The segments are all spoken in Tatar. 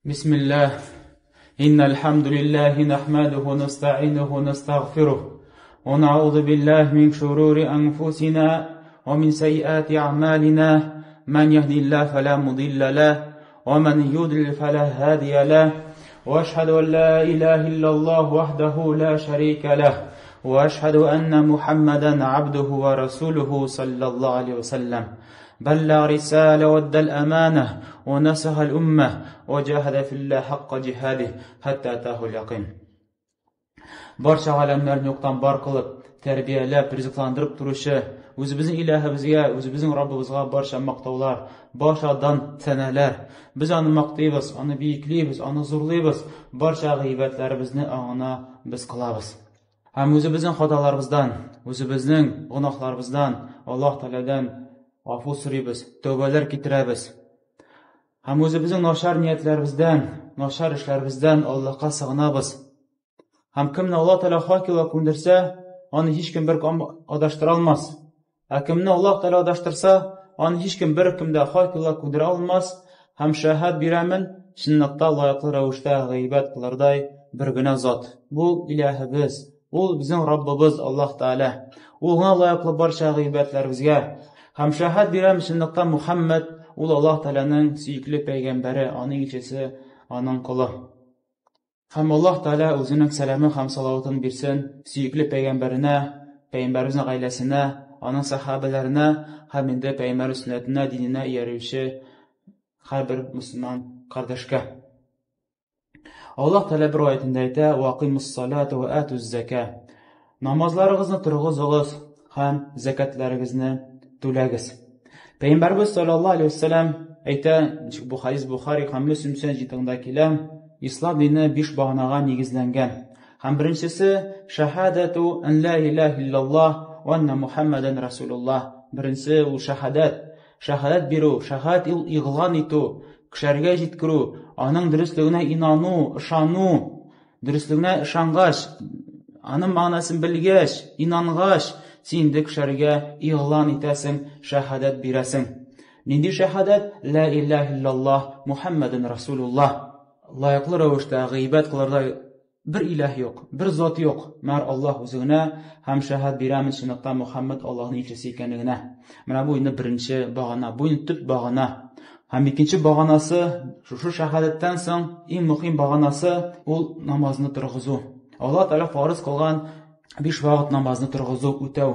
بسم الله إن الحمد لله نحمده ونستعينه ونستغفره ونعوذ بالله من شرور أنفسنا ومن سيئات أعمالنا من يهدي الله فلا مضل له ومن يضلل فلا هادي له وأشهد أن لا إله إلا الله وحده لا شريك له وأشهد أن محمدا عبده ورسوله صلى الله عليه وسلم بلغ رسالة ودى الأمانة ونصح الأمة وجاهد في الله حق جهاده حتى أتاه اليقين. Барча галәмнәрне юктан бар кылып, тәрбияләп, ризыкландырып торучы үзебезнең илаһыбызга, үзебезнең Раббыбызга барча мактаулар, барча дан сәнәләр. Без аны мактыйбыз, аны биеклибез, аны зурлыйбыз, барча гыйбатларыбызны аңына без кылабыз. Һәм үзебезнең хаталарыбыздан, үзебезнең гөнаһларыбыздан Аллаһ Тәгаләдән гафу сорыйбыз, тәүбәләр китерәбез. Һәм үзебезнең начар ниятләребездән, начар эшләребездән Аллаһка сыгынабыз. Һәм кемне Аллаһ Тәгалә хак юлга күндерсә, аны һичкем бер адаштыра алмас. Ә кемне Аллаһ Тәгалә адаштырса, аны һичкем бер кем дә хак юлга күндерә алмас. Һәм шәһәд бирәмен, чынлыкта лаеклы рәвештә гыйбадәт кылырдай бер генә зат. Бу илаһыбыз, ул безнең Раббыбыз Аллаһ Тәгалә. Ул гына лаеклы барча гыйбадәтләребезгә. Һәм шәһәд бирәм, чынлыкта Мухаммад ул Аллаһ Тәгаләнең сөекле пәйгамбәре, аның илчесе, аның колы. Һәм Аллаһ Тәгалә үзенең сәламе һәм салаватын бирсен сөекле пәйгамбәренә, пәйгамбәребезнең гаиләсенә, аның сәхабәләренә һәм инде пәйгамбәр сөннәтенә, диненә иярүче һәрбер мөселман кардәшкә. Аллаһ Тәгалә бер аятендә әйтә: "Вакыймус салата ва атуз зака". Намазларыгызны торгызыгыз һәм зәкәтләрегезне түләгез. Пәйгамбәрбез саллаллаһу алейһи вәсәлләм әйтә, ничек бу хадис Бухари һәм Мөслим җыентыгында килә, ислам дине биш баганага нигезләнгән. Һәм беренчесе шәһадәту ан ла илаһа иллаллаһ ва анна Мухаммадан расулуллаһ. Беренче ул шәһадәт, шәһадәт бирү, шәһадәт ул игълан итү, кешеләргә җиткерү, аның дөреслегенә инану, ышану, Дөреслегенә ышангач, аның мәгънәсен белгәч, инангач, син инде кешеләргә игълан итәсең, шәһадәт бирәсең. Нинди шәһадәт? Ла илаһ иллаллаһ, Мухаммадун расулуллаһ. Лаеклы рәвештә гыйбадәт кылырдай бер илаһ юк, бер зат юк, мәгәр Аллаһ үзе генә һәм шәһадәт бирәмен чынлыкта Мухаммад Аллаһның илчесе икәнлегенә. Менә бу инде беренче багана, бу инде төп багана. Һәм икенче баганасы, шушы шәһадәттән соң иң мөһим баганасы ул намазны торгызу. Аллаһ Тәгалә фарыз кылган биш вакыт намазны торгызу, үтәү.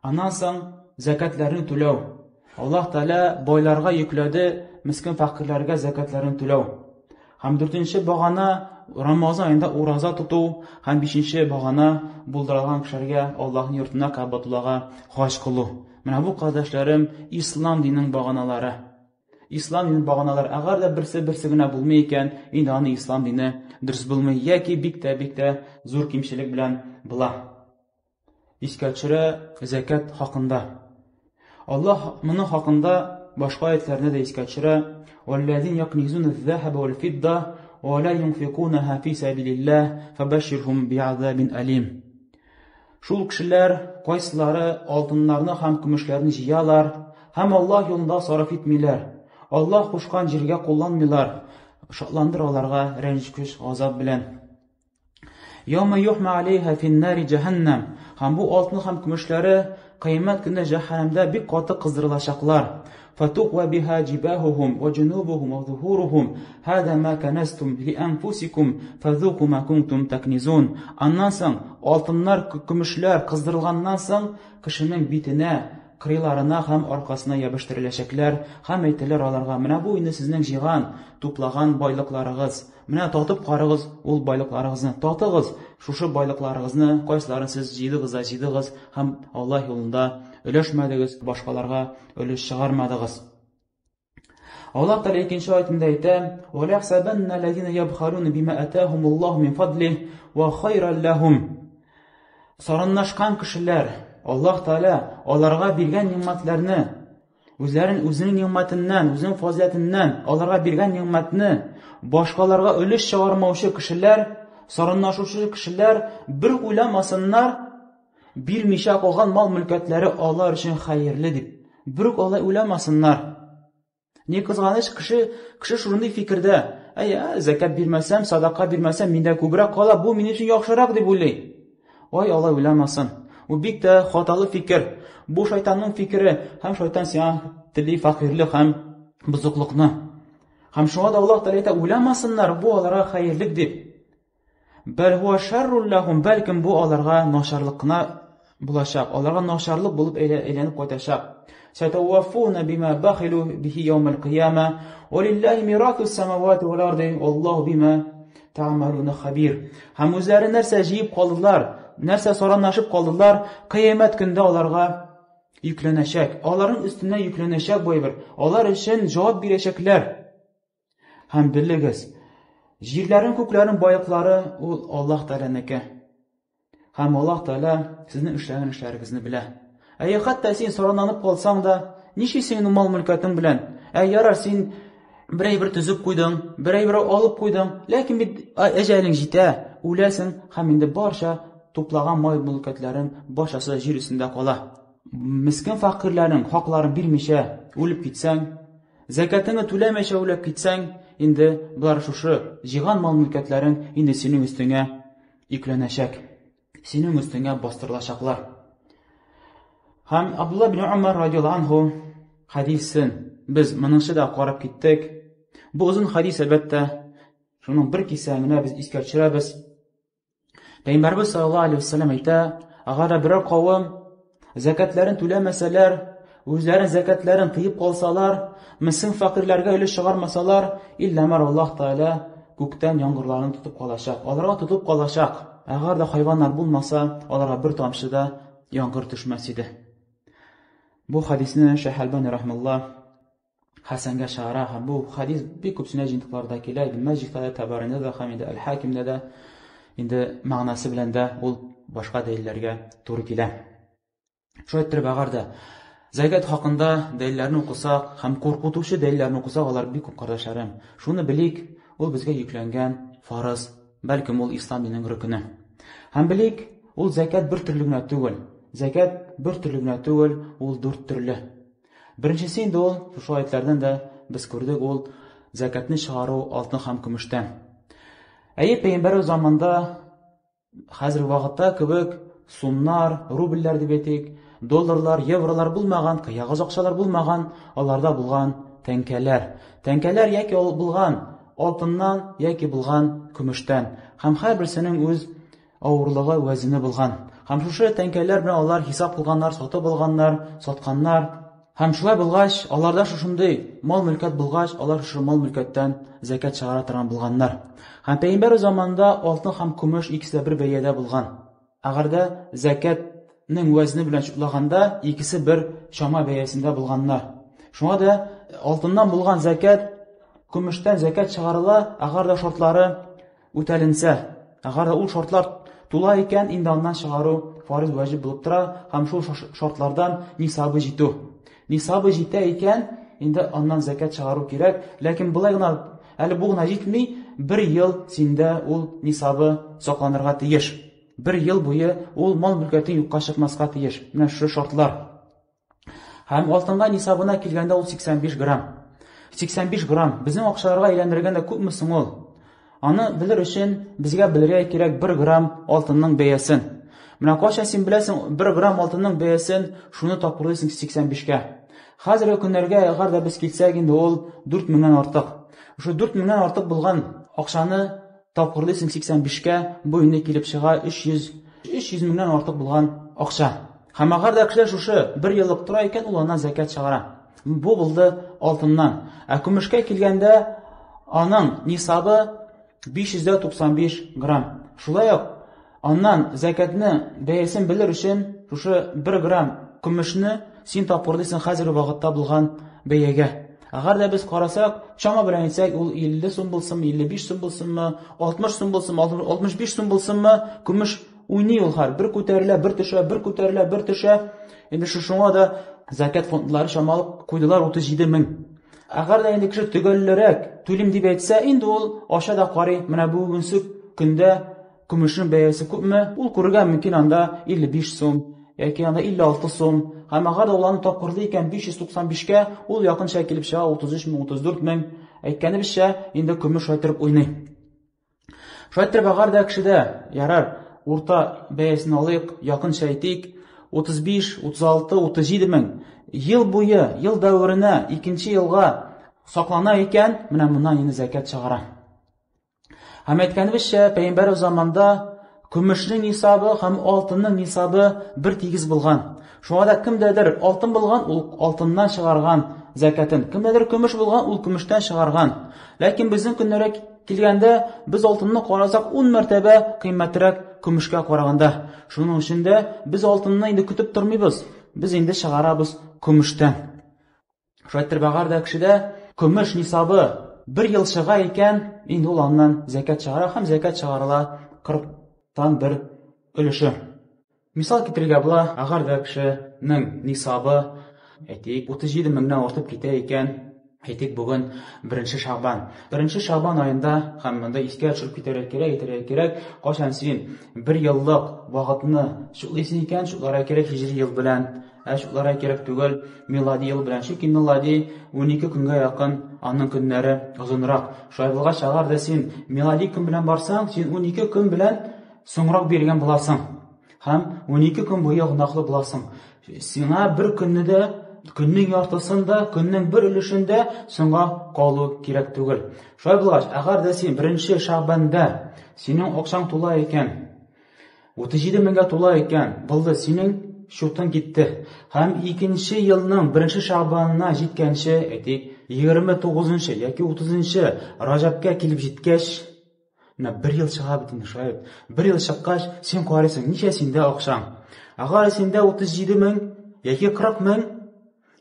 Аннан соң зәкәтләрне түләү. Аллаһ Тәгалә байларга йөкләде мескен фәкыйрьләргә зәкәтләрен түләү. Һәм дүртенче багана Рамазан аенда ураза тоту һәм бишенче багана булдырылган кешеләргә Аллаһның йортына Кәбатуллага хаҗ кылу. Менә бу, кардәшләрем, ислам диненең баганалары. Ислам диненең баганалары. Әгәр дә берсе берсе генә булмый икән, инде аны ислам дине дөрес булмый яки бик тә бик тә зур кимчелек белән була. Искә төшерә зәкят хакында. Аллаһ моның хакында башка аятларны да искә төшерә. Валлазин якнизун az-захаба вал-фидда ва ла юнфикунаха фи сабилиллаһ фабашширхум би'азабин алим. Шул кешеләр кайсылары алтыннарны һәм көмешләрне җыялар һәм Аллаһ юлында сарыф итмиләр. Аллаһ кушкан җиргә кулланмыйлар. Шатландыр аларга рәнҗеткеч газап белән. Яума юхма алейха финнари җәһәннәм. Һәм бу алтын һәм көмешләре кыямәт көндә җәһәннәмдә бик каты кыздырылачаклар. Фатуква биха җибахухум ва җунубухум ва зухурухум. Һада ма канастум ли анфусикум фазуку ма кунтум такнизун. Аннан соң алтыннар, көмешләр кыздырылганнан соң кешенең битенә, кырыйларына һәм аркасына ябыштереләчәкләр һәм әйтелер аларга: менә бу инде сезнең җыйган, туплаган байлыкларыгыз. Менә татып карыгыз ул байлыкларыгызны. Татыгыз шушы байлыкларыгызны, кайсыларын сез җыйдыгыз да җыйдыгыз һәм Аллаһ юлында өләшмәдегез, башкаларга өлеш чыгармадыгыз. Аллаһ Тәгалә икенче аятында әйтә: "Ва ла яхсабанна лазина ябхалуна бима атахумуллаһу мин фадлиһи ва хайран лахум". Саранлашкан кешеләр Аллаһ Тәгалә аларга биргән нигъмәтләрне Үзләрен үзенең нигъмәтеннән, үзенең фазиләтеннән аларга биргән нигъмәтне башкаларга өлеш чыгармаучы кешеләр, сарынлашучы кешеләр бер уйламасыннар, бирмичә калган мал-мөлкәтләре алар өчен хәерле дип. Бер үк алай уйламасыннар. Ни кызганыч, кеше кеше шундый фикердә. Әй, зәкят бирмәсәм, садака бирмәсәм, миндә күбрәк кала, бу минем өчен яхшырак дип уйлый. Ай, алай уйламасын. Бу бик тә хаталы фикер. Бу шайтанның фикере, һәм шайтан сиңа тели фәкыйрьлек һәм бозыклыкны. Һәм шуңа да Аллаһ Тәгалә әйтә, уйламасыннар, бу аларга хәерлек дип. Бәл хуа шаррул лахум, бәлкем бу аларга начарлык кына булачак, аларга начарлык булып әйләнеп кайтачак. Сатавафуна бима бахилу бихи яумал кыяма, ва лиллахи миратус самавати вал арди, валлаху бима та'малуна хабир. Һәм үзләре нәрсә җыеп калдылар, нәрсә саранлашып калдылар, кыямәт көндә аларга йөкләнәчәк. Аларның өстенә йөкләнәчәк бу әйбер. Алар өчен җавап бирәчәкләр. Һәм белегез, җирләрнең, күкләрнең байлыклары ул Аллаһ Тәгаләнеке. Һәм Аллаһ Тәгалә сезнең эшләгән эшләрегезне белә. Әйе, хәтта син саранланып калсаң да, нишлисең инде мал-мөлкәтең белән? Ә ярар, син бер әйбер төзеп куйдың, бер әйбер алып куйдың, ләкин бит әҗәлең җитә, үләсең һәм инде барча туплаган мал-мөлкәтләрең барчасы җир өстендә кала. Мескен фәкыйрьләрнең хакларын бирмичә үлеп китсәң, зәкятыңны түләмәйчә үлеп китсәң, инде болар шушы җыйган мал-мөлкәтләрең инде синең өстеңә йөкләнәчәк. Синең өстеңә бастырылачаклар. Һәм Абдулла бин Умар радиаллаһу анһу хәдисен без моныңчы да карап киттек. Бу озын хәдис, әлбәттә, шуның бер кисәгенә без искә төшерәбез. Пәйгамбәрбез саллаллаһу алейһи вәсәлләм әйтә, әгәр дә берәр кавым зәкәтләрен түләмәсәләр, үзләрен зәкәтләрен тыеп калсалар, мескен фәкыйрьләргә өлеш чыгармасалар, илләмәр Аллаһ Тәгалә күктән яңгырларын тотып калачак. Аларга тотып калачак. Әгәр дә хайваннар булмаса, аларга бер тамчы да яңгыр төшмәс иде. Бу хадисне Шәйх Әлбани рахмалла Хәсәнгә чыгара һәм бу хадис бик күп сөннәт җыентыкларда килә, Ибн Мәҗихтә дә, Табаринда да һәм инде Әл-Хакимдә дә инде мәгънәсе белән дә ул башка дәлилләргә туры килә. Шулай иттереп, әгәр дә зәкят хакында дәлилләрне укысак һәм куркытучы дәлилләрне укысак, алар бик күп, кардәшләрем. Шуны белик, ул безгә йөкләнгән фарыз, бәлкем ул ислам диненең рөкене. Һәм белик, ул зәкят бер төрле генә түгел. Зәкят бер төрле генә түгел, ул дүрт төрле. Беренчесе инде ул, шушы аятьләрдән дә без күрдек, ул зәкятне чыгару алтын һәм көмештән. Әйе, пәйгамбәр заманда хәзерге вакытта кебек сумнар, рубльләр дип әйтик, долларлар, евролар булмаган, кыягыз акчалар булмаган, аларда булган тәңкәләр. Тәңкәләр яки ул булган алтыннан, яки булган көмештән. Һәм һәрберсенең үз авырлыгы, вәзене булган. Һәм шушы тәңкәләр белән алар хисап кылганнар, сатып алганнар, сатканнар. Һәм шулай булгач, аларда шушындый мал-мөлкәт булгач, алар шушы мал-мөлкәттән зәкят чыгара торган булганнар. Һәм пәйгамбәр заманында алтын һәм көмеш икесе дә бер бәядә булган. Әгәр дә зәкятнең вәзне белән чутлаганда, икесе бер чама бәясендә булганнар. Шуңа да алтыннан булган зәкят, көмештән зәкят чыгарыла, әгәр дә шартлары үтәленсә, әгәр дә ул шартлар тула икән, инде аннан чыгару фарыз вәҗиб булып тора һәм шул шартлардан нисабы җитү. Нисабы җитә икән, инде аннан зәкят чыгару кирәк, ләкин болай гына әле бу гына җитми, бер ел синдә ул нисабы сакланырга тиеш. Бер ел буе ул мал-мөлкәтең юкка чыкмаска тиеш. Менә шушы шартлар. Һәм алтынга нисабына килгәндә ул 85 грамм. 85 грамм. Безнең акчаларга әйләндергәндә күпме соң ул? Аны белер өчен безгә белергә кирәк 1 грамм алтынның бәясен. Менә кайчан син беләсең 1 грамм алтынның бәясен, шуны тапкырлыйсың 85-кә. Хәзерге көннәргә әгәр дә без килсәк, инде ул 4 меңнән артык. Шул 4 меңнән артык булган акчаны тапкырлыйсың 85-кә, бу инде килеп чыга 300 300 меңнән артык булган акча. Һәм әгәр дә кеше шушы бер еллык тора икән, ул аннан зәкят чыгара. Бу булды алтыннан. Ә көмешкә килгәндә, аның нисабы 595 грамм. Шулай ук аннан зәкятне бәясен белер өчен шушы 1 грамм көмешне син тапкырлыйсың хәзерге вакытта булган бәягә. Әгәр дә без карасак, чама белән әйтсәк, ул 50 сум булсынмы, 55 сум булсынмы, 60 сум булсынмы, 65 сум булсынмы, көмеш уйный ул хәл. Бер күтәрелә, бер төшә, бер күтәрелә, бер төшә. Инде шушыңа да зәкят фондлары чамалап куйдылар 37 мең. Әгәр дә инде кеше төгәллерәк түлим дип әйтсә, инде ул аша да карый, менә бүгенге көндә көмешнең бәясе күпме, ул күрергә мөмкин анда 55 сум яки анда 56 сум. Һәм әгәр дә ул аны тапкырлый икән 595-кә, ул якынча килеп чыга 33 мең, 34 мең. Әйткәнебезчә, инде көмеш шулай торып уйный. Шулай итеп, әгәр дә кешедә, ярар, урта бәясен алыйк, якынча әйтик, 35, 36, 37 мең ел буе, ел дәверенә, икенче елга саклана икән, менә моннан инде зәкят чыгара. Һәм әйткәнебезчә, пәйгамбәр заманда көмешнең нисабы һәм алтынның нисабы бер тигез булган. Шуңа да кемдәдер алтын булган, ул алтыннан чыгарган зәкятын. Кемдәдер көмеш булган, ул көмештән чыгарган. Ләкин безнең көннәргә килгәндә, без алтынны карасак 10 мәртәбә кыйммәтрәк көмешкә караганда. Шуның өчен дә без алтынны инде көтеп тормыйбыз. Без инде чыгарабыз көмештән. Шулай итеп, әгәр дә кешедә көмеш нисабы бер ел чыга икән, инде ул аннан зәкят чыгара һәм зәкят чыгарыла 40-тан бер өлеше. Мисал китерергә була, әгәр дә кешенең нисабы, әйтик, 37 меңнән артып китә икән, әйтик, бүген беренче шәгъбан. Беренче шәгъбан аенда һәм монда искә төшереп китәргә кирәк, әйтергә кирәк, кайчан син бер еллык вакытны чутлыйсың икән, чутларга кирәк һиҗри ел белән, ә чутларга кирәк түгел милади ел белән. Чөнки милади 12 көнгә якын, аның көннәре озынрак. Шулай булгач, әгәр дә син милади көн белән барсаң, син 12 көн белән соңрак биргән буласың. Һәм 12 көн буе гөнаһлы буласың. Сиңа бер көнне дә, көннең яртысын да, көннең бер өлешен дә соңга калу кирәк түгел. Шулай булгач, әгәр дә син беренче шәгъбәндә синең акчаң тула икән, 37 меңгә тула икән, булды, синең счетың китте. Һәм икенче елның беренче шәгъбанына җиткәнче, әйтик, 29 яки 30 Раҗәпкә килеп җиткәч, менә бер ел чыга бит инде, шулай бит. Бер ел чыккач, син карыйсың, ничә синдә акчаң. Әгәр синдә 37 мең яки 40 мең,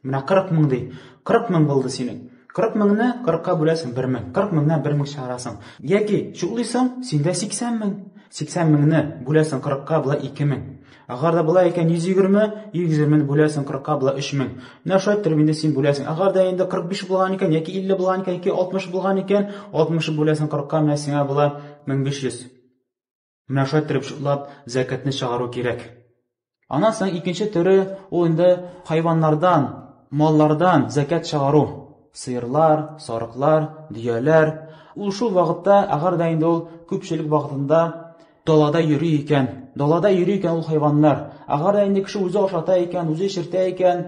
менә 40 мең ди. 40 мең булды синең. 40 меңне 40-ка бүләсең 1 мең. 40 меңнән 1 мең чыгарасың. Яки чуклыйсың, синдә 80 мең. 80 меңне бүләсең 40-ка, була 2 мең. Әгәр дә болай икән 120, 120-не бүләсең 40-ка, була 3000. Менә шулай итеп инде син бүләсең. Әгәр дә инде 45 булган икән, яки 50 булган икән, яки 60 булган икән, 60 бүләсең 40-ка, менә сиңа була 1500. Менә шулай итеп шутлап зәкятне чыгару кирәк. Аннан соң икенче төре ул инде хайваннардан, маллардан зәкят чыгару. Сыерлар, сарыклар, дөяләр. Ул шул вакытта, әгәр дә инде ул күпчелек вакытында далада йөри икән, далада йөри икән ул хайваннар. Әгәр дә инде кеше үзе ашата икән, үзе эчертә икән,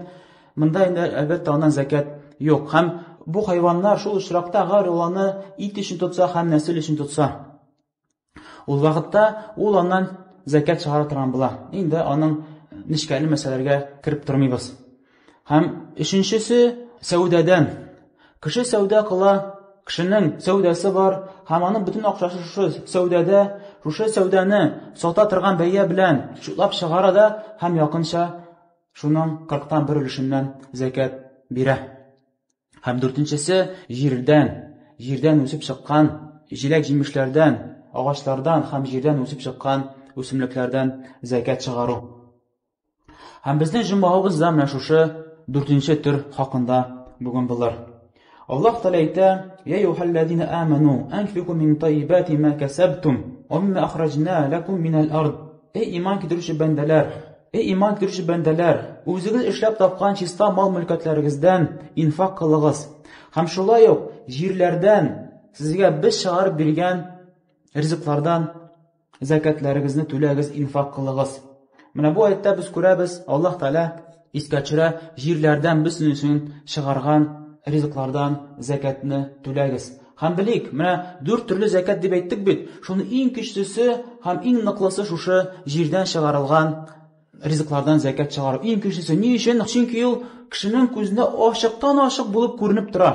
монда инде әлбәттә аннан зәкят юк. Һәм бу хайваннар шул очракта әгәр ул аны ит өчен тотса һәм нәсел өчен тотса, ул вакытта ул аннан зәкят чыгара торган була. Инде аның нечкәле мәсьәләләргә кереп тормыйбыз. Һәм өченчесе сәүдәдән. Кеше сәүдә кыла, кешенең сәүдәсе бар, һәм аның бөтен акчасы шушы сәүдәдә, шушы сәүдәне сата торган бәя белән чутлап чыгара да һәм якынча шуның 40-тан бер өлешеннән зәкят бирә. Һәм дүртенчесе җирдән, җирдән үсеп чыккан җиләк-җимешләрдән, агачлардан һәм җирдән үсеп чыккан үсемлекләрдән зәкят чыгару. Һәм безнең җомгабыз да менә шушы дүртенче төр хакында бүген булыр. Аллаһ Тәгалә әйтә: "Я әйюһәлләзина аману, анфику мин таййибати ма касабтум, ва мимма ахраҗна лакум минәл ард." Эй иман китерүче бәндәләр, эй иман китерүче бәндәләр, үзегез эшләп тапкан чиста мал-мөлкәтләрегездән инфак кылыгыз. Һәм шулай ук җирләрдән сезгә без чыгарып биргән ризыклардан Зәкәтләрегезне түләгез, инфак кылыгыз. Менә бу аятта без күрәбез, Аллаһ Тәгалә искә төшерә, җирләрдән без сезнең өчен чыгарган ризыклардан зәкәтне түләгез. Һәм белик, менә дүрт төрле зәкәт дип әйттек бит, шуның иң көчлесе һәм иң ныклысы шушы җирдән чыгарылган ризыклардан зәкәт чыгару. Иң көчлесе ни өчен? Чөнки ул кешенең күзенә ачыктан-ачык булып күренеп тора.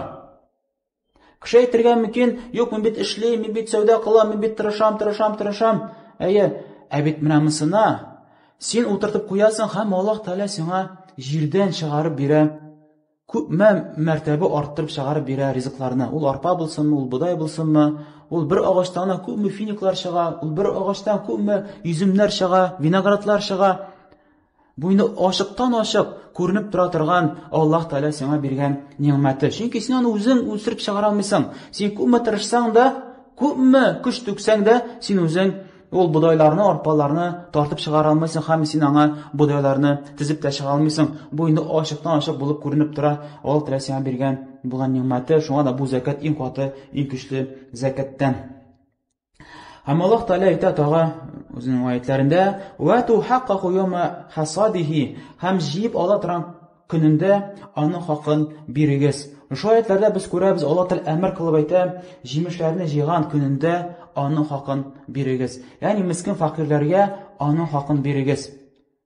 Кеше әйтергә мөмкин, юк, мин бит эшлим, мин бит сәүдә кылам, мин бит тырышам, тырышам, тырышам. Әйе, ә бит менә монысына син утыртып куясың һәм Аллаһ Тәгалә сиңа җирдән чыгарып бирә. Күпме мәртәбә арттырып чыгарып бирә ризыкларны. Ул арпа булсынмы, ул бодай булсынмы, ул бер агачтан күпме финиклар чыга, ул бер агачтан күпме йөземнәр чыга, виноградлар чыга. Бу инде ачыктан-ачык күренеп тора торган Аллаһ Тәгалә сиңа биргән нигъмәте. Чөнки син аны үзең үстереп чыгара алмыйсың. Син күпме тырышсаң да, күпме көч түксәң дә, син үзең ул бодайларны, арпаларны тартып чыгара алмыйсың һәм син аңа бодайларны тезеп тә чыга алмыйсың. Бу инде ачыктан-ачык булып күренеп тора Аллаһ Тәгалә сиңа биргән булган нигъмәте, шуңа да бу зәкят иң каты, иң көчле зәкяттән. Һәм Аллаһ Тәгалә әйтә тагы үзенең аятләрендә: "Вату хаккаху яума хасадихи" һәм җыеп ала торган көнендә аның хакын бирегез. Шул аятләрдә без күрәбез, Аллаһ Тәгалә әмер кылып әйтә, җимешләрне җыйган көнендә аның хакын бирегез. Ягъни мискин факирләргә аның хакын бирегез.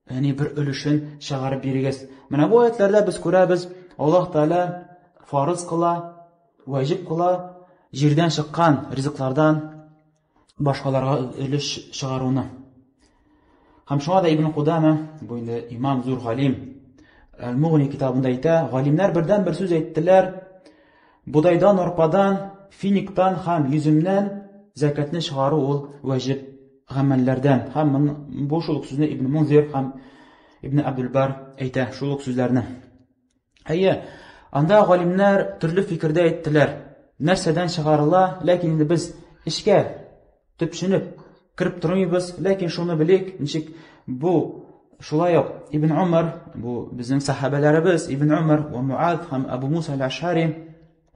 Ягъни бер өлешен чыгарып бирегез. Менә бу аятләрдә без күрәбез, Аллаһ Тәгалә фарыз кыла, ваҗиб кыла җирдән чыккан ризыклардан башкаларга өлеш чыгаруны. Һәм шуңа да Ибн Кудама, бу инде имам зур галим, Әл-Мугни китабында әйтә, галимнәр бердән бер сүз әйттеләр, бодайдан, арпадан, финиктан һәм йөземнән зәкәтне чыгару ул ваҗиб гамәлләрдән. Һәм бу шул ук сүзне Ибн Мунзир һәм Ибн Абдулбар әйтә, шул ук сүзләрне. Әйе, анда галимнәр төрле фикердә әйттеләр. Нәрсәдән чыгарыла, ләкин инде без эчкә төпченеп кереп тормыйбыз, ләкин шуны белик, ничек бу шулай ук Ибн Умар, бу безнең сахабәләребез Ибн Умар ва Муад һәм Абу Муса аль-Ашари,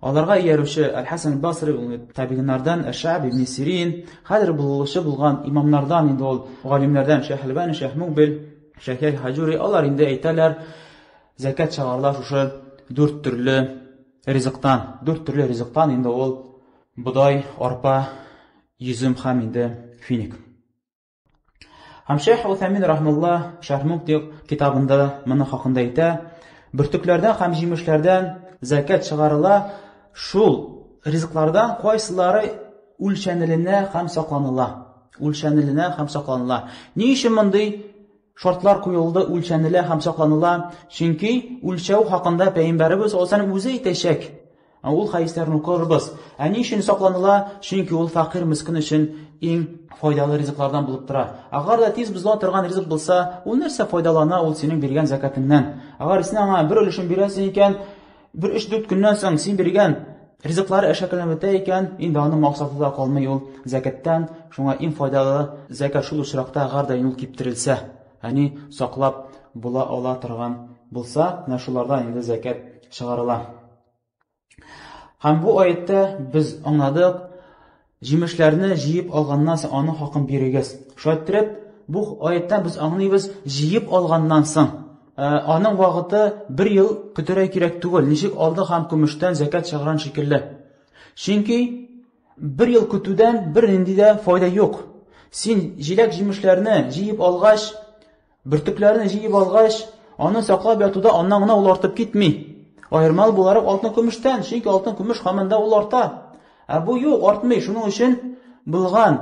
аларга иярүче Аль-Хасан Басри, ул табигыннардан Әш-Шәби ибн Сирин, хәзер булучы булган имамнардан инде ул галимнәрдән Шәйх Альбани, Шәйх Мукбил, Шәйх Хаҗури, алар инде әйтәләр, зәкят чыгарыла шушы дүрт төрле ризыктан. Дүрт төрле ризыктан инде ул бодай, арпа, йөзем һәм инде финик. Һәм Шәйх Утамин рахмулла Шәрх Мумти китабында моны хакында әйтә, бөртекләрдән һәм җимешләрдән зәкят чыгарыла, шул ризыклардан кайсылары үлчәнеленә һәм сакланыла. Үлчәнеленә һәм сакланыла. Ни өчен мондый шартлар куелды, үлчәнелә һәм сакланыла? Чөнки үлчәү хакында Пәйгамбәребез саллаллаһу алейһи үзе әйтәчәк. Ә ул хәдисләрне укырбыз. Ә ни өчен сакланыла? Чөнки ул фәкыйрь мескин өчен иң файдалы ризыклардан булып тора. Әгәр дә тиз бозыла торган ризык булса, ул нәрсә файдалана ул синең биргән зәкятеңнән? Әгәр син аңа бер өлешен бирәсең икән, бер 3-4 көннән соң син биргән ризыклары әшәкеләнеп бетә икән, инде аның максаты да калмый ул зәкяттән. Шуңа иң файдалы зәкят шул очракта, әгәр дә ул киптерелсә, ягъни саклап була ала торган булса, менә шулардан инде зәкят чыгарыла. Һәм бу аятта без аңладык, җимешләрне җыеп алганнан соң аның хакын бирегез. Шулай иттереп, бу аяттан без аңлыйбыз, җыеп алганнан соң аның вакыты бер ел көтәргә кирәк түгел, ничек алтын һәм көмештән зәкят чыгарган шикелле. Чөнки бер ел көтүдән бернинди дә файда юк. Син җиләк-җимешләрне җыеп алгач, Бөртекләрне җыеп алгач, аны саклап ятуда аннан гына ул артып китми. Аермалы буларак алтын көмештән, чөнки алтын көмеш һаман да ул арта. Ә бу юк, артмый. Шуның өчен булган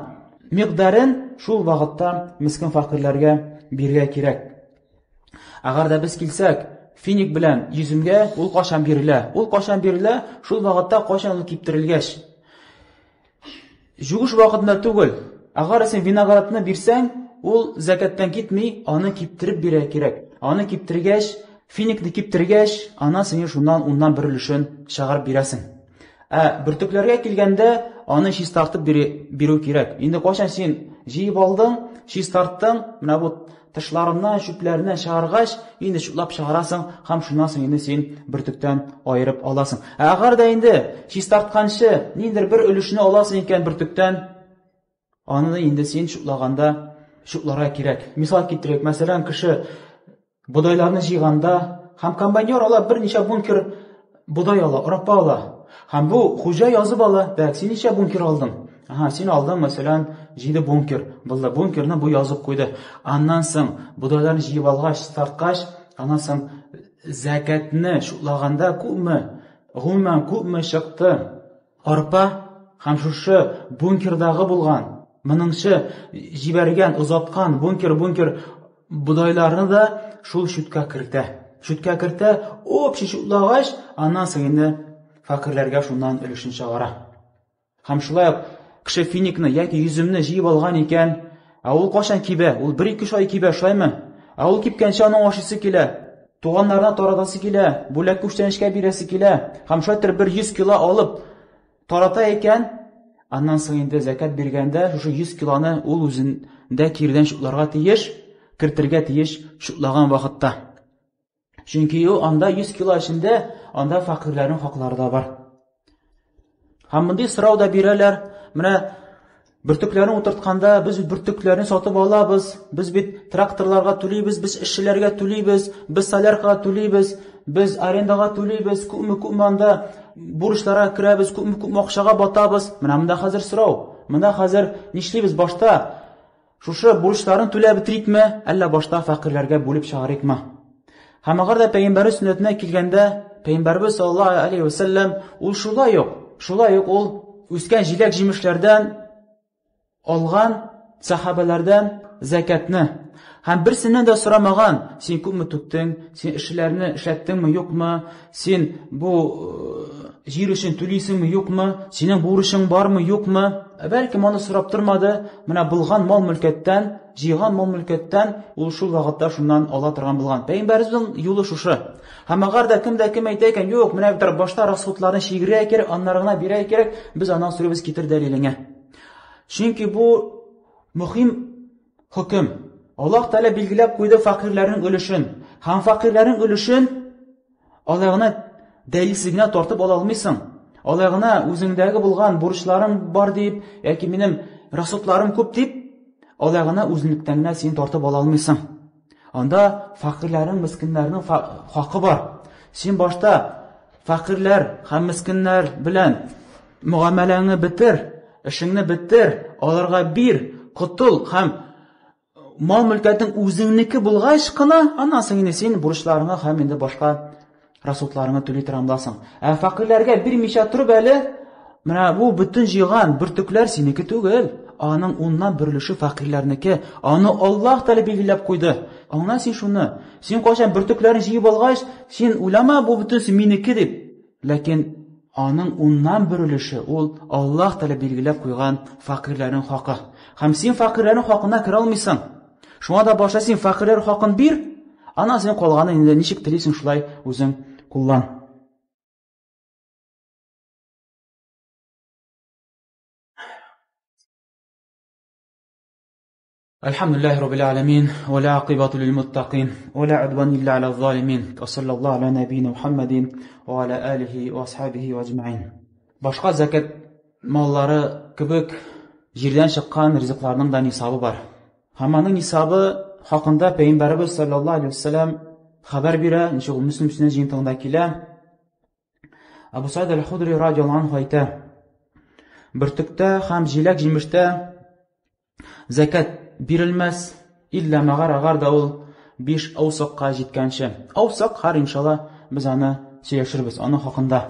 микъдарын шул вакытта мискин фәкыйрьләргә бирергә кирәк. Әгәр дә без килсәк, финик белән йөземгә, ул кашан бирелә? Ул кашан бирелә? Шул вакытта кашан ул киптерелгәч. Җугыш вакытында түгел. Әгәр син виноградны бирсәң, ул зәкәттән китми, аны киптереп бирә кирәк. Аны киптергәч, финикны киптергәч, аннан син шуннан уннан бер өлешен чыгарып бирәсең. Ә бөртекләргә килгәндә, аны чистартып бирү кирәк. Инде кайчан син җыеп алдың, чистарттың, менә бу тышларыннан, чүпләреннән чыгаргач, инде чутлап чыгарасың һәм шуннан соң инде син бөртектән аерып аласың. Ә әгәр дә инде чистартканчы ниндер бер өлешне аласың икән бөртектән, аны инде син чутлаганда чутларга кирәк. Мисал китерик, мәсәлән, кеше бодайларны җыйганда һәм комбайнер ала берничә бункер Бодай ала, арпа ала. Һәм бу хуҗа язып ала, так, син ничә бункер алдың? Ага, син алдың, мәсәлән, 7 бункер. Булды, бункерны бу язып куйды. Аннан соң бодайларны җыеп алгач, тарткач, аннан соң зәкәтне шутлаганда күпме, гомумән күпме чыкты? Арпа һәм шушы бункердагы булган, моңынчы җибәргән, озаткан бункер-бункер бодайларны да шул чүткә кертә. Чүткә кертә, общий чутлагач, аннан соң инде фәкыйрьләргә шуннан өлешен чыгара. Һәм шулай ук кеше финикны яки йөземне җыеп алган икән, ә ул кайчан кибә? Ул бер-ике ай кибә, шулаймы? Ә ул кипкәнче аның ашыйсы килә, туганнарына таратасы килә, бүләк күчтәнәчкә бирәсе килә. Һәм шулай итеп бер 100 кило алып тарата икән, аннан соң инде зәкят биргәндә шушы 100 килоны ул үзендә кирдән чутларга тиеш, кертергә тиеш чутлаган вакытта. Чөнки анда 100 кило эчендә анда фәкыйрьләрнең хаклары да бар. Һәм мондый сорау да бирәләр. Менә бөртекләрне утыртканда без бит бөртекләрне сатып алабыз, без бит тракторларга түлибез, без эшчеләргә түлибез, без соляркага түлибез, без арендага түлибез, күпме-күпме анда бурычларга керәбез, күпме-күпме акчага батабыз. Менә монда хәзер сорау. Монда хәзер нишлибез башта? Шушы бурычларын түләп бетерикме, әллә башта фәкыйрьләргә бүлеп чыгарыйкмы? Һәм әгәр дә пәйгамбәр сөннәтенә килгәндә, пәйгамбәрбез саллаллаһу алейһи ва сәлләм ул шулай ук, шулай ук ул үскән җиләк-җимешләрдән алган сахабәләрдән зәкәтне һәм берсеннән дә сорамаган, син күпме түктең, син эшчеләрне эшләттеңме, юкмы, син бу җир өчен түлисеңме, юкмы, синең бурычың бармы, юкмы? Бәлкем аны сорап тормады, менә булган мал-мөлкәттән, җыйган мал-мөлкәттән ул шул вакытта шуннан ала торган булган. Пәйгамбәребезнең юлы шушы. Һәм әгәр дә кем дә кем әйтә икән, юк, менә бит башта расходларны чигерергә кирәк, аннары гына бирергә кирәк, без аннан сорыйбыз, китер дәлилеңә. Чөнки бу мөһим хөкем. Аллаһ Тәгалә билгеләп куйды фәкыйрьләрнең өлешен. Һәм фәкыйрьләрнең өлешен алай гына дәлилсез генә тартып ала алмыйсың. Алай гына үзеңдәге булган бурычларым бар дип, яки минем расходларым күп дип, алай гына үзеңлектән генә син тартып ала алмыйсың. Анда фәкыйрьләрнең, мескеннәрнең хакы бар. Син башта фәкыйрьләр һәм мескеннәр белән мөгамәләңне бетер, эшеңне бетер, аларга бир, котыл һәм мал-мөлкәтең үзеңнеке булгач кына, аннан соң инде син бурычларыңа һәм инде башка расходларыңа түли торган буласың. Ә фәкыйрьләргә бирмичә торып әле, менә бу бөтен җыйган бөртекләр синеке түгел. Аның уннан бер өлеше фәкыйрьләрнеке. Аны Аллаһ Тәгалә билгеләп куйды. Аңла син шуны. Син кайчан бөртекләрен җыеп алгач, син уйлама, бу бөтенесе минеке дип. Ләкин аның уннан бер өлеше ул Аллаһ Тәгалә билгеләп куйган фәкыйрьләрнең хакы. Һәм син фәкыйрьләрнең хакына керә алмыйсың. Шуңа да башта син фәкыйрьләр хакын бир, аннан син калганын инде ничек телисең шулай үзең куллан. الحمد لله رب العالمين ولا عقبة للمتقين ولا عدوان إلا على الظالمين وصلى الله على نبينا محمد وعلى آله وأصحابه أجمعين. Башка зәкәт маллары кебек җирдән чыккан ризыкларның да нисабы бар. Һәм аның нисабы хакында Пәйгамбәребез саллаллаһу алейһи вәсәлләм хәбәр бирә, ничек ул Мөслим сөннәт җыентыгында килә. Абу Саид аль-Худри радиаллаһу анһу әйтә: Бөртектә һәм җиләк-җимештә зәкәт бирелмәс, иллә мәгәр әгәр дә ул 5 аусакка җиткәнче. Аусак һәр иншалла без аны сөйләшербез, аның хакында.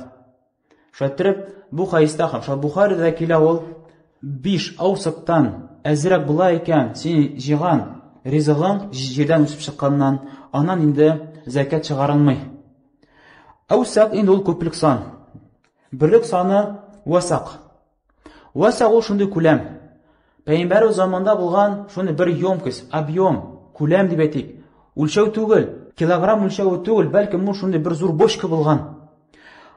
Шулай иттереп, бу хәдистә һәм шул Бухарида килә ул 5 аусактан әзрәк була икән, син җыйган ризыгың җирдән үсеп чыкканнан, аннан инде зәкәт чыгарылмый. Аусак инде ул күплек сан. Берлек саны васак. Васак ул шундый күләм. Пәйгамбәр заманда булган шундый бер емкость, объем, күләм дип әйтик. Үлчәү түгел, килограмм үлчәве түгел, бәлки бу шундый бер зур бочка булган.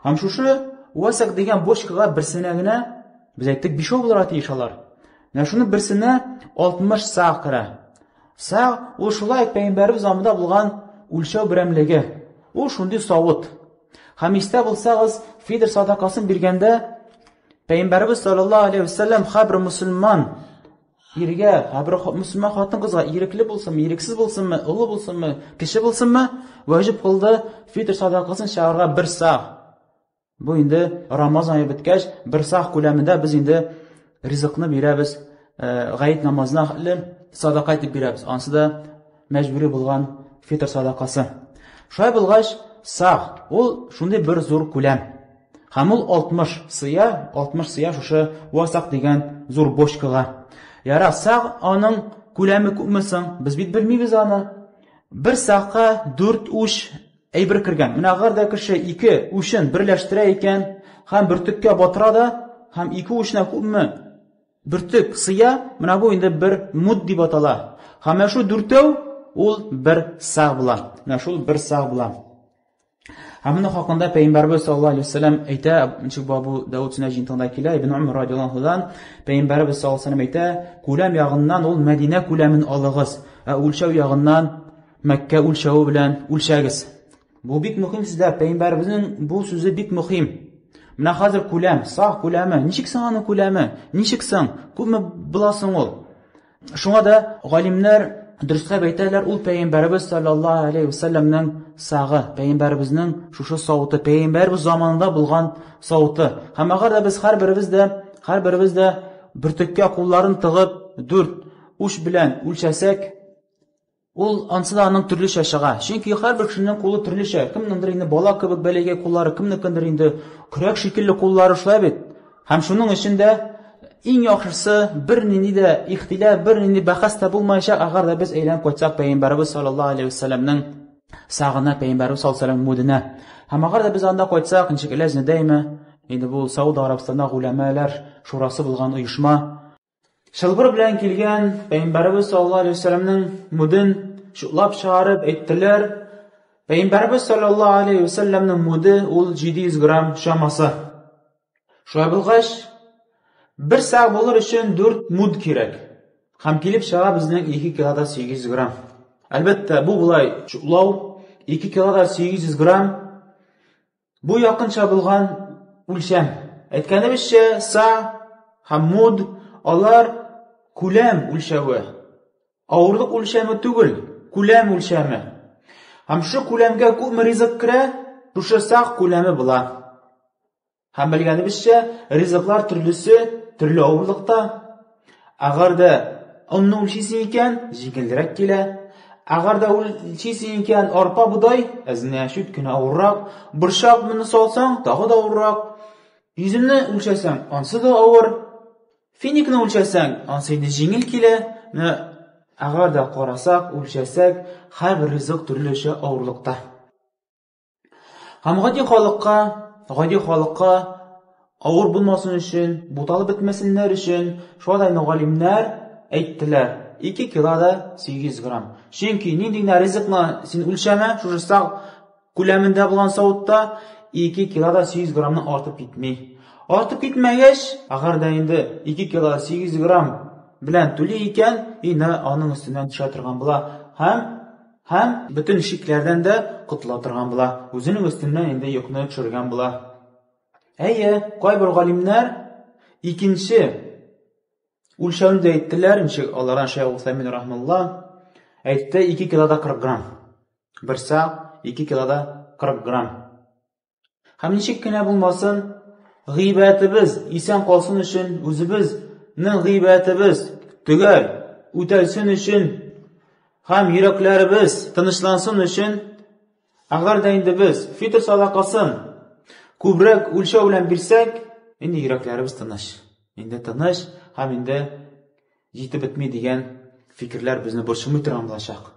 Һәм шушы васак дигән бочкага берсенә генә, без әйттек, бишәү булырга тиеш алар. Менә шуны берсенә 60 саг керә. Саг ул шулай пәйгамбәребез заманда булган үлчәү берәмлеге. Ул шундый савыт. Һәм истә булсагыз, фидр садакасын биргәндә Пәйгамбәребез саллаллаһу алейһи вәсәлләм һәрбер мусульман иргә, һәрбер мусульман хатын-кызга ирекле булсынмы, ирексез булсынмы, олы булсынмы, кече булсынмы, ваҗиб кылды фитр садакасын чыгарырга бер саг. Бу инде Рамазан ае беткәч, бер саг күләмендә без инде ризыкны бирәбез, гает намазына хәтле садака итеп бирәбез. Ансы да мәҗбүри булган фитр садакасы. Шулай булгач, саг ул шундый бер зур күләм. Һәм ул 60 сыя, 60 сыя шушы васак дигән зур бочкага. Яра, саг аның күләме күпме соң? Без бит белмибез аны. Бер сагка 4 уч әйбер кергән. Менә әгәр дә кеше ике учын берләштерә икән һәм бөртеккә батыра да, һәм ике учына күпме бөртек сыя, менә бу инде бер муд дип атала. Һәм менә шул дүртәү ул бер саг була. Менә шул бер саг була. Һәм моның хакында Пәйгамбәрбез саллаллаһу алейһи вәсәлләм әйтә, ничек бу Абу Дауд сөннәт җыентыгында килә, Ибн Умар радиаллаһу анһудан Пәйгамбәрбез саллаллаһу алейһи вәсәлләм әйтә, күләм ягыннан ул Мәдинә күләмен алыгыз, ә үлчәү ягыннан Мәккә үлчәве белән үлчәгез. Бу бик мөһим сүзләр, пәйгамбәребезнең бу сүзе бик мөһим. Менә хәзер күләм, саг күләме, ничек соң аның күләме? Ничек соң? Күпме була соң ул? Шуңа да галимнәр дөресләп әйтәләр, ул пәйгамбәребез саллаллаһу алейхи вәсәлләмнең сагы, пәйгамбәребезнең шушы савыты, пәйгамбәребез заманында булган савыты. Һәм әгәр дә без һәрберебез дә бөртеккә кулларын тыгып, дүрт уч белән үлчәсәк, ул ансы да аның төрлечә чыга. Чөнки һәрбер кешенең кулы төрлечә. Кемнеңдер инде бала кебек бәләкәй куллары, кемнекендер инде көрәк шикелле куллары, шулай бит. Һәм шуның өчен дә иң яхшысы бернинди дә ихтилаф, бернинди бәхәс тә булмаячак, әгәр дә без әйләнеп кайтсак Пәйгамбәребез саллаллаһу алейһи вәсәлләмнең сагына, Пәйгамбәребез саллаллаһу алейһи вәсәлләм мудына. Һәм әгәр дә без анда кайтсак, ничек Ләҗнә дәйме, инде бу Сауд Арабстанда голәмәләр шурасы булган оешма, Чылбыр белән килгән Пәйгамбәребез саллаллаһу алейһи вәсәлләмнең мудын чутлап чыгарып әйттеләр. Пәйгамбәребез саллаллаһу алейһи вәсәлләмнең муды ул 700 грамм чамасы. Шулай булгач, бер сәгать булыр өчен 4 муд кирәк. Һәм килеп чыга безнең 2 кило да 800 грамм. Әлбәттә, бу болай чутлау 2 кило да 800 грамм. Бу якынча булган үлчәм. Әйткәнебезчә, са һәм муд алар күләм үлчәве. Авырлык үлчәме түгел, күләм үлчәме. Һәм шу күләмгә күпме ризык керә, шушы сак күләме була. Һәм белгәнебезчә, ризыклар төрлесе төрле авырлыкта. Әгәр дә онны үлчисең икән, җиңелрәк килә. Әгәр дә үлчисең икән, арпа, бодай, әзенә чүт кенә авыррак. Борчак моны салсаң, тагы да авыррак. Йөземне үлчәсәң, ансы да авыр. Финикны үлчәсәң, ансы инде җиңел килә. Менә әгәр дә карасак, үлчәсәк, һәрбер ризык төрлечә авырлыкта. Һәм гади халыкка авыр булмасын өчен, буталып бетмәсеннәр өчен, шулай да инде галимнәр әйттеләр, 2 кило да 800 грамм. Чөнки нинди генә ризыкны син үлчәмә, шушы сак күләмендә булган савытта 2 кило да 800 граммнан артып китми. Артып китмәгәч, әгәр дә инде 2 кило 800 грамм белән түли икән, инде аның өстеннән төшә торган була. Һәм бөтен шикләрдән дә котыла торган була. Үзенең өстеннән инде йөкне төшергән була. Әйе, кайбер галимнәр икенче үлчәүне дә әйттеләр, ничек алардан Шәйх Усаймин рахмалла әйтте 2 кило да 40 грамм. Бер сак 2 кило да 40 грамм. Һәм ничек кенә булмасын, гыйбәтебез исән калсын өчен, үзебезнең гыйбәтебез төгәл үтәлсен өчен һәм йөрәкләребез тынычлансын өчен, әгәр дә инде без фитр садакасын күбрәк үлчәү белән бирсәк, инде йөрәкләребез тыныч. Инде тыныч һәм инде җитеп бетми дигән фикерләр безне борчымый торган булачак.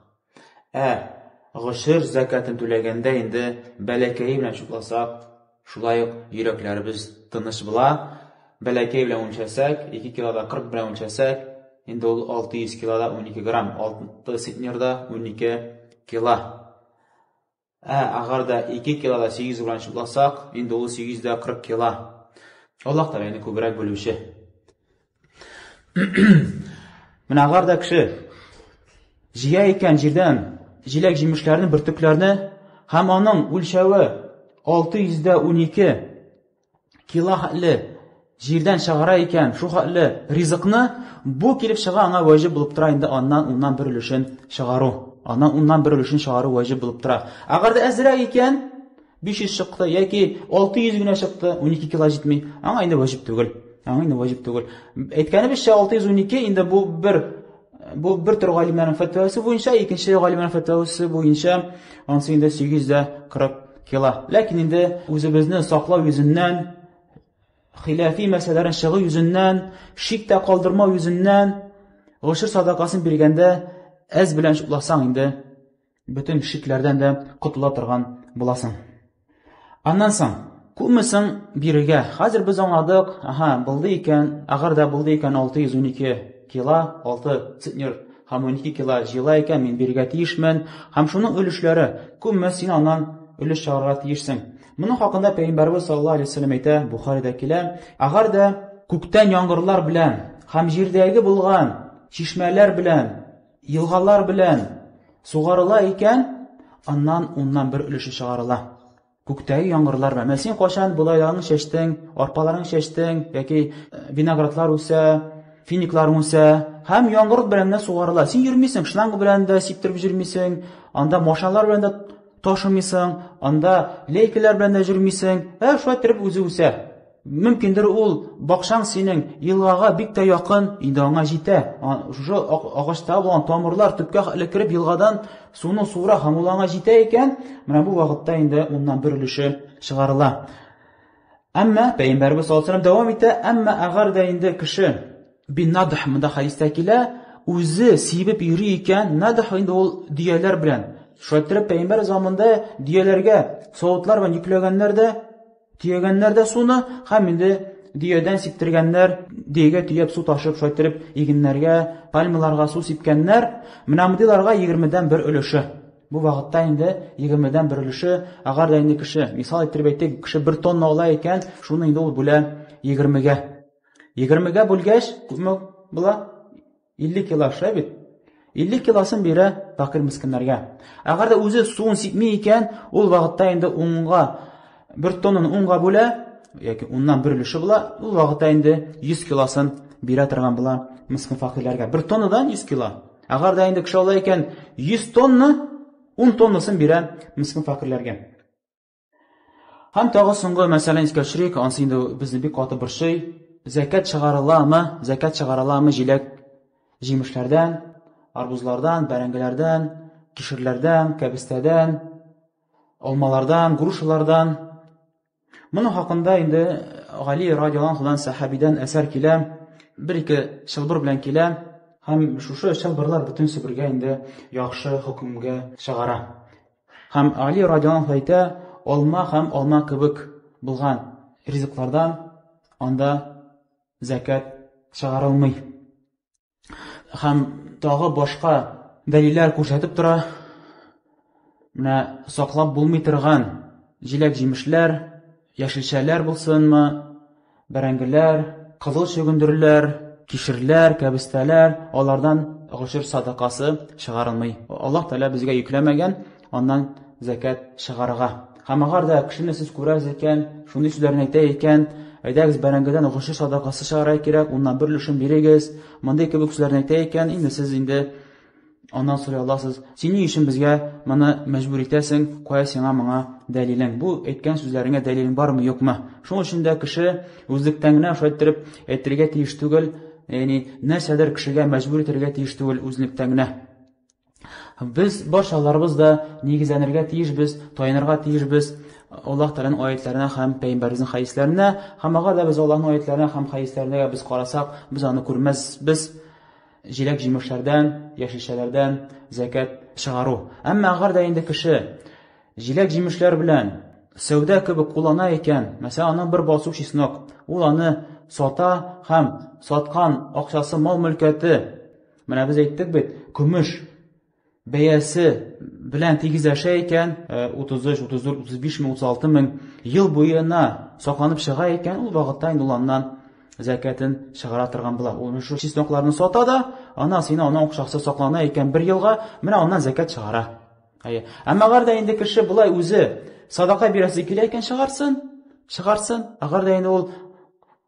Ә гошер зәкятын түләгәндә инде бәләкәе белән чутласак, шулай ук йөрәкләребез тыныч була. Бәләкәй белән үлчәсәк, 2 килода 40 белән үлчәсәк, инде ул 600 килода 12 грамм, 6 центнерда 12 кило. Ә әгәр дә 2 килода 8 белән чутласак, инде ул 840 кило. Аллаһ Тәгалә инде күбрәк белүче. Менә әгәр дә кеше җыя икән җирдән җиләк җимешләрне, бөртекләрне һәм аның үлчәве 612 кило хәтле җирдән чыгара икән, шул хәтле ризыкны, бу килеп чыга аңа ваҗиб булып тора инде аннан уннан бер өлешен чыгару. Аннан уннан бер өлешен чыгару ваҗиб булып тора. Әгәр дә әзрәк икән, 500 чыкты яки 600 генә чыкты, 12 кило җитми, аңа инде ваҗиб түгел. Аңа инде ваҗиб түгел. Әйткәнебезчә 612 инде бу бер төр галимнәрнең фәтвасы буенча, икенче галимнәрнең фәтвасы буенча ансы инде 840 кило. Ләкин инде үзебезне саклау йөзеннән, хилафи мәсьәләләрен чыгу йөзеннән, шик тә калдырмау йөзеннән, гошер садакасын биргәндә әз белән чутласаң инде бөтен шикләрдән дә котыла торган буласың. Аннан соң, күпме соң бирергә? Хәзер без аңладык, аһа, булды икән, әгәр дә булды икән 612 кило, 6 центнер һәм 12 кило җыела икән, мин бирергә тиешмен. Һәм шуның өлешләре күпме син аннан өлеш чыгарырга тиешсең. Моның хакында Пәйгамбәрбез саллаллаһу алейһи вәсәлләм әйтә, Бухарида килә, әгәр дә күктән яңгырлар белән һәм җирдәге булган чишмәләр белән, елгалар белән сугарыла икән, аннан уннан бер өлеше чыгарыла. Күктәге яңгырлар белән. Менә син кайчан бодайларыңны чәчтең, арпаларыңны чәчтең, яки виноградлар үсә, финиклар үсә, һәм яңгыр белән генә сугарыла. Син йөрмисең, шланг белән дә сиптереп йөрмисең, анда машиналар белән дә ташымыйсың, анда лейкалар белән дә йөрмисең. Ә шулай иттереп үзе үсә. Мөмкиндер ул бакчаң синең елгага бик тә якын, инде аңа җитә. Шушы агачта булган тамырлар төпкә хәтле кереп елгадан суны суыра һәм ул аңа җитә икән, менә бу вакытта инде уннан бер өлеше чыгарыла. Әмма Пәйгамбәребез саллаллаһу алейһи дәвам итә, әмма әгәр дә инде кеше бинадх монда хәдистә килә, үзе сибеп йөри икән, надх инде ул дөяләр белән. Шулай иттереп пәйгамбәр заманында дөяләргә савытлар белән йөкләгәннәр дә, Төягәннәр дә суны һәм инде дөядән сиптергәннәр, дөягә төяп су ташып, шулай иттереп игеннәргә, пальмаларга су сипкәннәр. Менә мондыйларга 20-дән бер өлеше. Бу вакытта инде 20-дән бер өлеше, әгәр дә инде кеше, мисал иттереп әйтик, кеше бер тонна ала икән, шуны инде ул бүлә 20-гә. 20-гә бүлгәч, күпме була? 50 кило шулай бит? 50 килосын бирә фәкыйрь мескеннәргә. Әгәр дә үзе суын сипми икән, ул вакытта инде унга бер тоннаны унга бүлә, яки уннан бер өлеше була, ул вакытта инде 100 килосын бирә торган була мескен фәкыйрьләргә. Бер тоннадан 100 кило. Әгәр дә инде кеше ала икән 100 тонна, 10 тоннасын бирә мескен фәкыйрьләргә. Һәм тагы соңгы мәсьәләне искә төшерик, ансы инде безне бик каты борчый. Зәкят чыгарыламы? Зәкят чыгарыламы җиләк җимешләрдән, арбузлардан, бәрәңгеләрдән, кишерләрдән, кәбестәдән, алмалардан, грушалардан? Моның хакында инде Гали радиаллаһу анһудан сәхабидән әсәр килә, бер-ике чылбыр белән килә һәм шушы чылбырлар бөтенесе бергә инде яхшы хөкемгә чыгара. Һәм Али радиаллаһу әйтә, алма һәм алма кебек булган ризыклардан анда зәкят чыгарылмый. Һәм тагы башка дәлилләр күрсәтеп тора. Менә саклап булмый торган җиләк-җимешләр, яшелчәләр булсынмы, бәрәңгеләр, кызыл чөгендерләр, кишерләр, кәбестәләр, алардан гошер садакасы чыгарылмый. Аллаһ Тәгалә безгә йөкләмәгән, аннан зәкят чыгарырга. Һәм әгәр дә кешене сез күрәсез икән, шундый сүзләрне әйтә икән, әйдәгез бәрәңгедән гошер садакасы чыгарырга кирәк, уннан бер өлешен бирегез, мондый кебек сүзләрне әйтә икән, инде сез инде Аннан сорый аласыз, син ни өчен безгә моны мәҗбүр итәсең, кая сиңа моңа дәлилең? Бу әйткән сүзләреңә дәлилең бармы, юкмы? Шуның өчен дә кеше үзлектән генә шулай иттереп әйтергә тиеш түгел, ягъни нәрсәдер кешегә мәҗбүр итәргә тиеш түгел үзлектән генә. Без барчаларыбыз да нигезләнергә тиешбез, таянырга тиешбез Аллаһ Тәгаләнең аятларына һәм пәйгамбәребезнең хәдисләренә. Һәм әгәр дә без Аллаһның аятларына һәм хәдисләренә без карасак, без аны күрмәсбез. Җиләк-җимешләрдән, яшелчәләрдән зәкят чыгару. Әмма әгәр дә инде кеше җиләк-җимешләр белән сәүдә кебек куллана икән, мәсәлән, аның бер басу чеснок, ул аны сата һәм саткан акчасы мал-мөлкәте, менә без әйттек бит, көмеш бәясе белән тигезләшә икән, 33, 34, 35 мең, 36 мең ел буена сакланып чыга икән, ул вакытта инде ул аннан зәкәтен чыгара торган була. Ул шул чеснокларны сата да, аннан сине аның акчасы саклана икән бер елга, менә аннан зәкәт чыгара. Әйе. Әмма әгәр дә инде кеше болай үзе садака бирәсе килә икән, чыгарсын, чыгарсын. Әгәр дә инде ул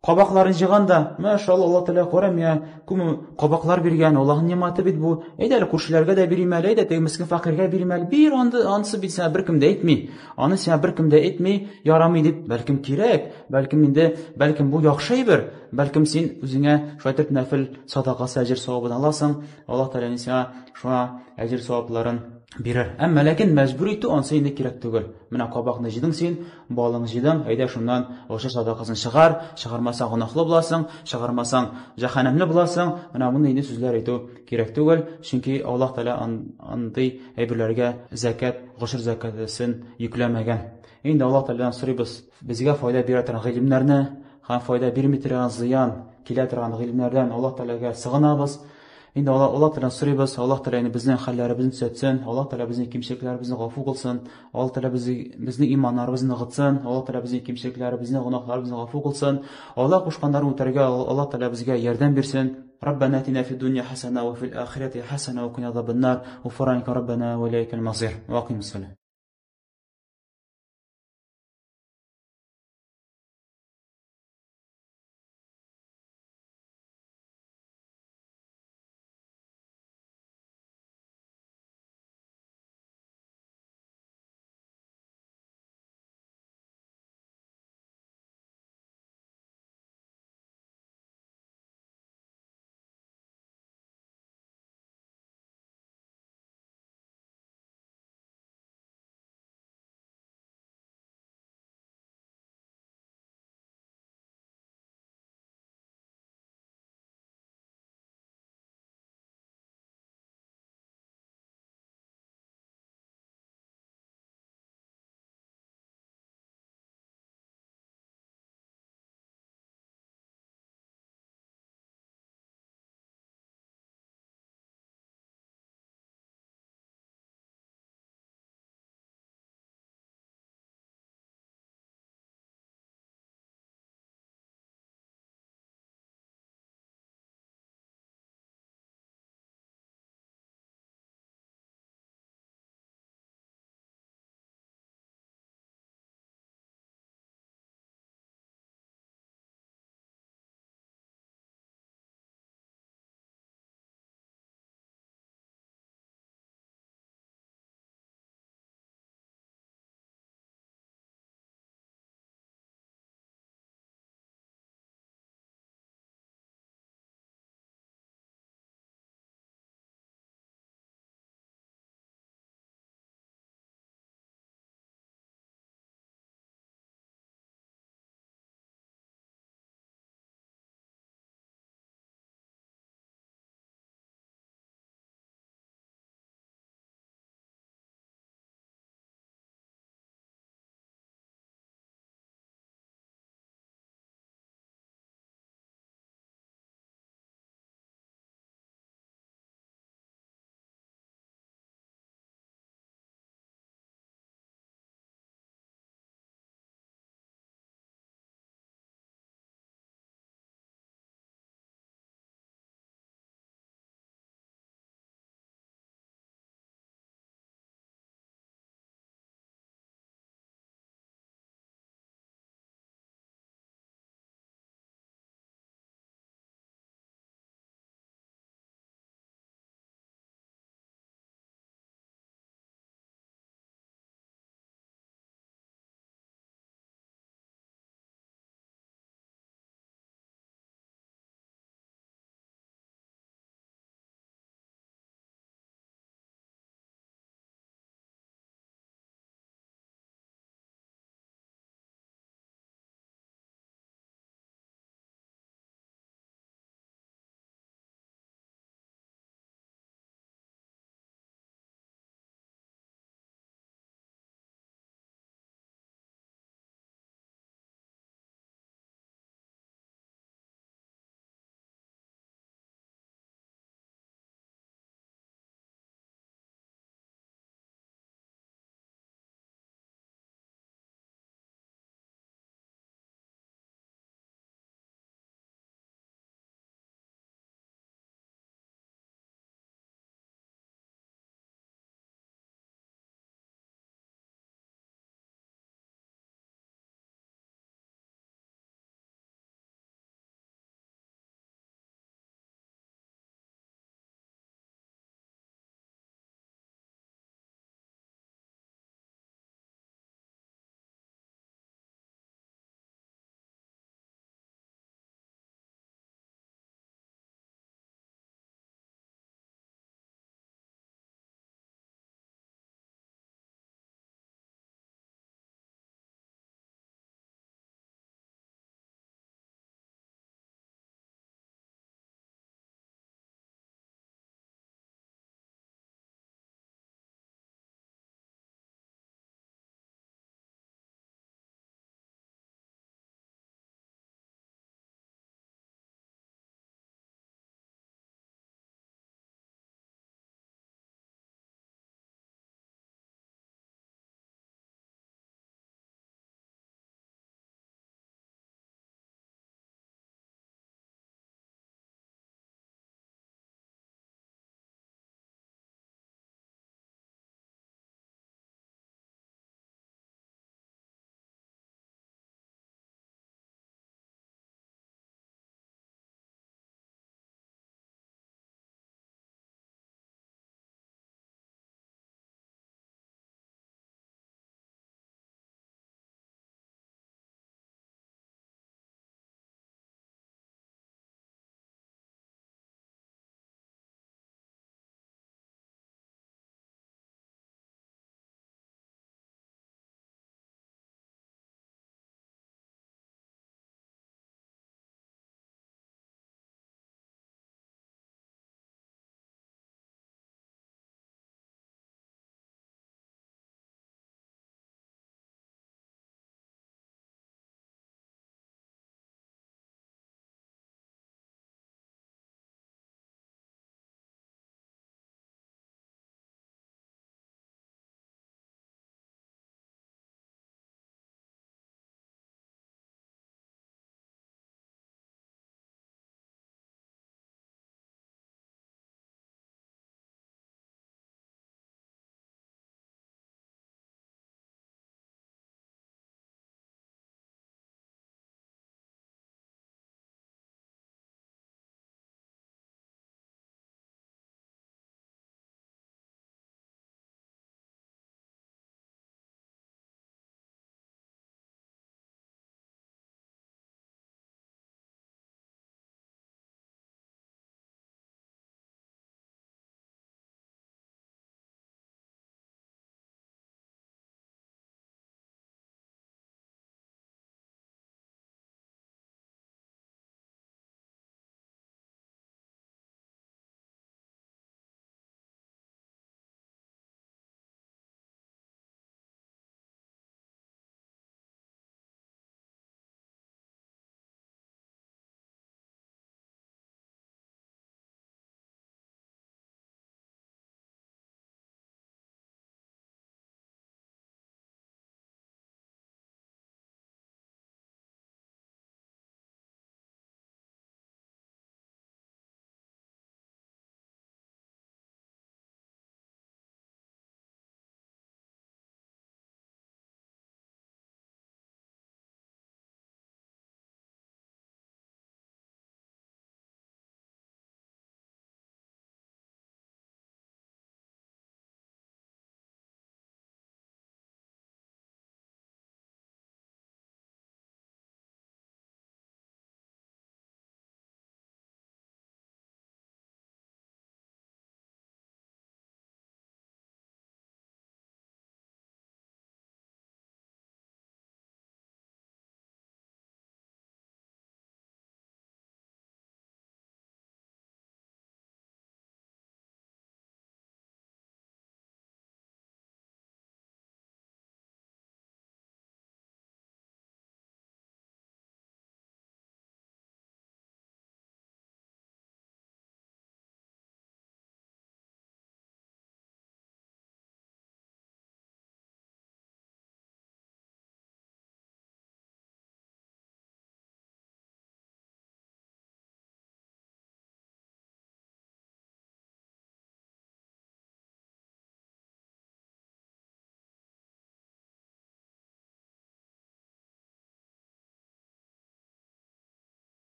Кабакларын җыйган да, машалла, Алла Тәгалә, кара миңа күпме кабаклар биргән, Аллаһның ниматы бит бу. Әйдә әле күршеләргә дә бирим әле, әйдә теге мескен фәкыйрьгә бирим әле. Бир анда, анысы бит сиңа беркем дә әйтми. Аны сиңа беркем дә әйтми, ярамый дип, бәлкем кирәк, бәлкем инде, бәлкем бу яхшы әйбер, бәлкем син үзеңә шулай итеп нәфел садакасы әҗер савабын аласың. Аллаһ Тәгалә сиңа шуңа әҗер савапларын бирер. Әмма ләкин мәҗбүр итү ансы инде кирәк түгел. Менә кабакны җыйдың син, балың җыйдың, әйдә шуннан гошер садакасын чыгар, чыгармасаң гөнаһлы буласың, чыгармасаң җәһәннәмле буласың. Менә мондый инде сүзләр әйтү кирәк түгел, чөнки Аллаһ Тәгалә андый әйберләргә зәкят, гошер зәкятен йөкләмәгән. Инде Аллаһ Тәгаләдән сорыйбыз, безгә файда бирә торган гыйлемнәрне һәм файда бирми торган зыян килә торган гыйлемнәрдән Аллаһ Тәгаләгә сыгынабыз. Инде Алла, Алла Тәгаләдән сорыйбыз, Аллаһ Тәгалә инде безнең хәлләребезне төзәтсен, Аллаһ Тәгалә безнең кимчелекләребезне гафу кылсын, Аллаһ Тәгалә безнең иманнарыбызны ныгытсын, Аллаһ Тәгалә безнең кимчелекләребезне, гөнаһларыбызны гафу кылсын, Аллаһ кушканнарын үтәргә Аллаһ Тәгалә безгә ярдәм бирсен. ربنا اتنا في الدنيا حسنة وفي الآخرة حسنة وقنا عذاب النار. غفرانك ربنا وإليك المصير. وأقم الصلاة.